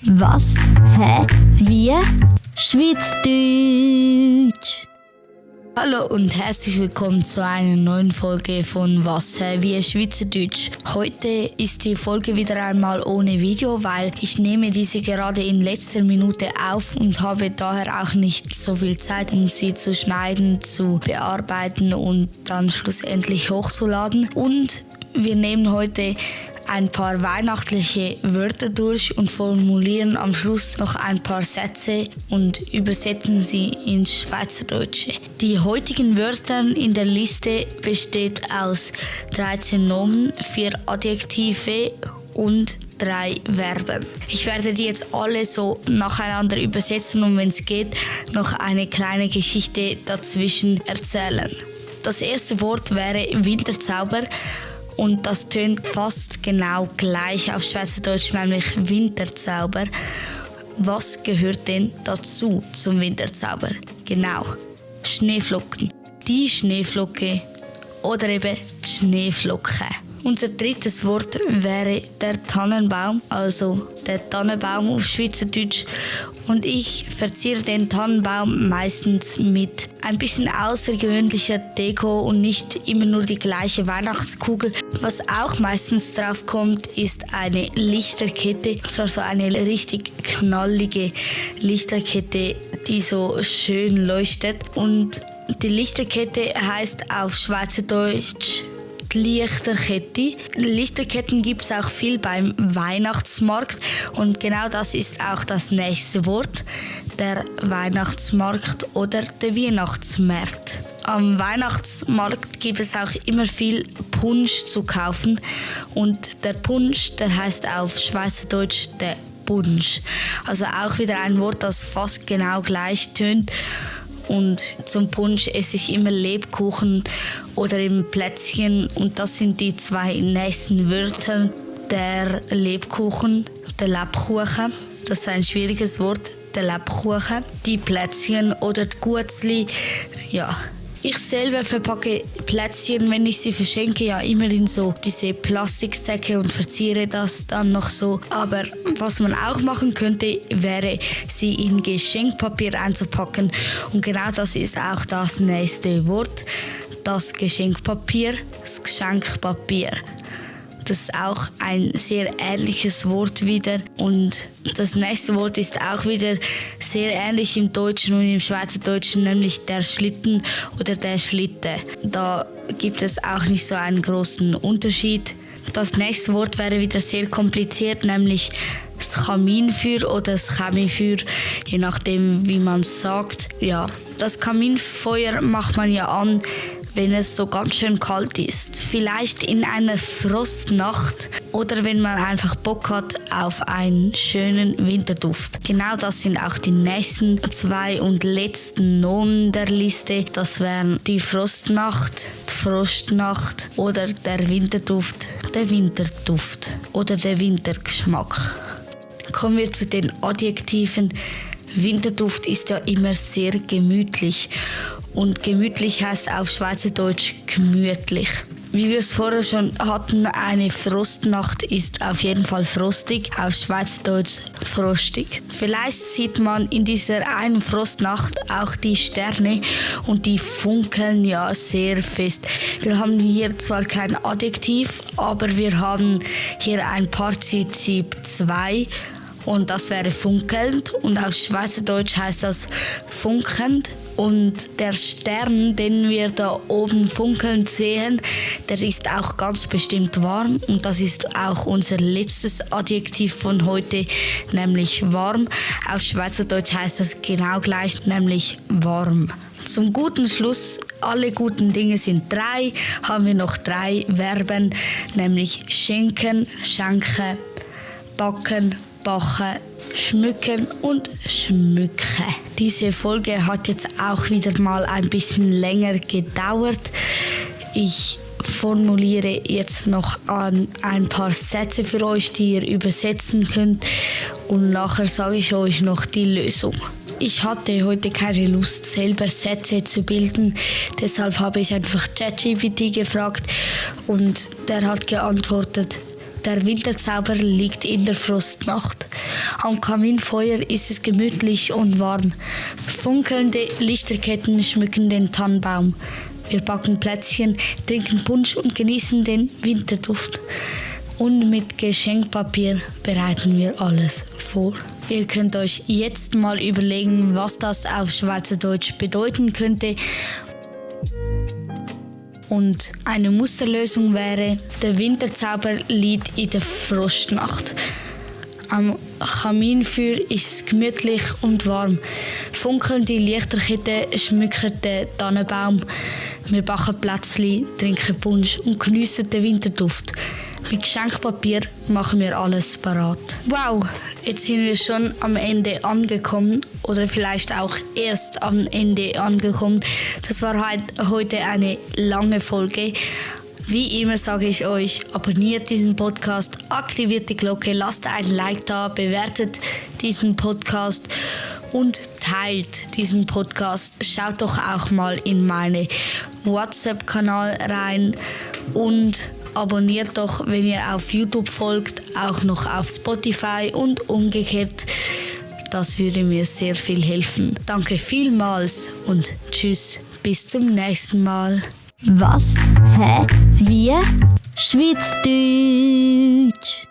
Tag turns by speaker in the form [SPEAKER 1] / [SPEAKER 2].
[SPEAKER 1] Was? Hä? Wie? Schweizerdeutsch!
[SPEAKER 2] Hallo und herzlich willkommen zu einer neuen Folge von Was? Hä? Wie? Schweizerdeutsch. Heute ist die Folge wieder einmal ohne Video, weil ich nehme diese gerade in letzter Minute auf und habe daher auch nicht so viel Zeit, um sie zu schneiden, zu bearbeiten und dann schlussendlich hochzuladen. Und wir nehmen heute ein paar weihnachtliche Wörter durch und formulieren am Schluss noch ein paar Sätze und übersetzen sie ins Schweizerdeutsche. Die heutigen Wörter in der Liste besteht aus 13 Nomen, 4 Adjektive und 3 Verben. Ich werde die jetzt alle so nacheinander übersetzen und wenn es geht, noch eine kleine Geschichte dazwischen erzählen. Das erste Wort wäre Winterzauber. Und das tönt fast genau gleich auf Schweizerdeutsch, nämlich Winterzauber. Was gehört denn dazu zum Winterzauber? Genau, Schneeflocken. Die Schneeflocke oder eben die Schneeflocke. Unser drittes Wort wäre der Tannenbaum, also der Tannenbaum auf Schweizerdeutsch. Und ich verziere den Tannenbaum meistens mit ein bisschen außergewöhnlicher Deko und nicht immer nur die gleiche Weihnachtskugel. Was auch meistens drauf kommt, ist eine Lichterkette. Und zwar so eine richtig knallige Lichterkette, die so schön leuchtet. Und die Lichterkette heißt auf Schweizerdeutsch Lichterkette. Lichterketten gibt es auch viel beim Weihnachtsmarkt und genau das ist auch das nächste Wort, der Weihnachtsmarkt oder der Weihnachtsmarkt. Am Weihnachtsmarkt gibt es auch immer viel Punsch zu kaufen und der Punsch, der heißt auf Schweizerdeutsch der Punsch. Also auch wieder ein Wort, das fast genau gleich tönt. Und zum Punsch esse ich immer Lebkuchen oder eben Plätzchen. Und das sind die 2 nächsten Wörter. Der Lebkuchen, der Lebkuchen. Das ist ein schwieriges Wort, der Lebkuchen. Die Plätzchen oder die Gutzli. Ja. Ich selber verpacke Plätzchen, wenn ich sie verschenke, ja immer in so diese Plastiksäcke und verziere das dann noch so. Aber was man auch machen könnte, wäre, sie in Geschenkpapier einzupacken. Und genau das ist auch das nächste Wort, das Geschenkpapier, das Geschenkpapier. Das ist auch ein sehr ähnliches Wort wieder und das nächste Wort ist auch wieder sehr ähnlich im Deutschen und im Schweizerdeutschen, nämlich der Schlitten oder der Schlitte. Da gibt es auch nicht so einen großen Unterschied. Das nächste Wort wäre wieder sehr kompliziert, nämlich das Kaminfeuer oder das Kaminfeuer, je nachdem wie man es sagt. Ja, das Kaminfeuer macht man ja an, wenn es so ganz schön kalt ist. Vielleicht in einer Frostnacht oder wenn man einfach Bock hat auf einen schönen Winterduft. Genau das sind auch die nächsten 2 und letzten Nomen der Liste. Das wären die Frostnacht, die Frostnacht oder der Winterduft oder der Wintergeschmack. Kommen wir zu den Adjektiven. Winterduft ist ja immer sehr gemütlich. Und gemütlich heißt auf Schweizerdeutsch gemütlich. Wie wir es vorher schon hatten, eine Frostnacht ist auf jeden Fall frostig, auf Schweizerdeutsch frostig. Vielleicht sieht man in dieser einen Frostnacht auch die Sterne und die funkeln ja sehr fest. Wir haben hier zwar kein Adjektiv, aber wir haben hier ein Partizip 2 und das wäre funkelnd und auf Schweizerdeutsch heißt das funkend. Und der Stern, den wir da oben funkeln sehen, der ist auch ganz bestimmt warm. Und das ist auch unser letztes Adjektiv von heute, nämlich warm. Auf Schweizerdeutsch heißt das genau gleich, nämlich warm. Zum guten Schluss, alle guten Dinge sind 3, haben wir noch 3 Verben, nämlich schenken, schenken, backen, backen, schmücken und schmücke. Diese Folge hat jetzt auch wieder mal ein bisschen länger gedauert. Ich formuliere jetzt noch ein paar Sätze für euch, die ihr übersetzen könnt und nachher sage ich euch noch die Lösung. Ich hatte heute keine Lust, selber Sätze zu bilden, deshalb habe ich einfach ChatGPT gefragt und der hat geantwortet: Der Winterzauber liegt in der Frostnacht. Am Kaminfeuer ist es gemütlich und warm. Funkelnde Lichterketten schmücken den Tannenbaum. Wir backen Plätzchen, trinken Punsch und genießen den Winterduft. Und mit Geschenkpapier bereiten wir alles vor. Ihr könnt euch jetzt mal überlegen, was das auf Schweizerdeutsch bedeuten könnte. Und eine Musterlösung wäre, der Winterzauber liegt in der Frostnacht. Am Kaminfeuer ist es gemütlich und warm. Funkelnde Lichterketten schmücken den Tannenbaum. Wir backen Plätzchen, trinken Punsch und geniessen den Winterduft. Mit Geschenkpapier machen wir alles parat. Wow, jetzt sind wir schon am Ende angekommen oder vielleicht auch erst am Ende angekommen. Das war heute eine lange Folge. Wie immer sage ich euch, abonniert diesen Podcast, aktiviert die Glocke, lasst ein Like da, bewertet diesen Podcast und teilt diesen Podcast. Schaut doch auch mal in meinen WhatsApp-Kanal rein und abonniert doch, wenn ihr auf YouTube folgt, auch noch auf Spotify und umgekehrt. Das würde mir sehr viel helfen. Danke vielmals und tschüss, bis zum nächsten Mal.
[SPEAKER 1] Was? Hä? Wie? Schweizerdeutsch.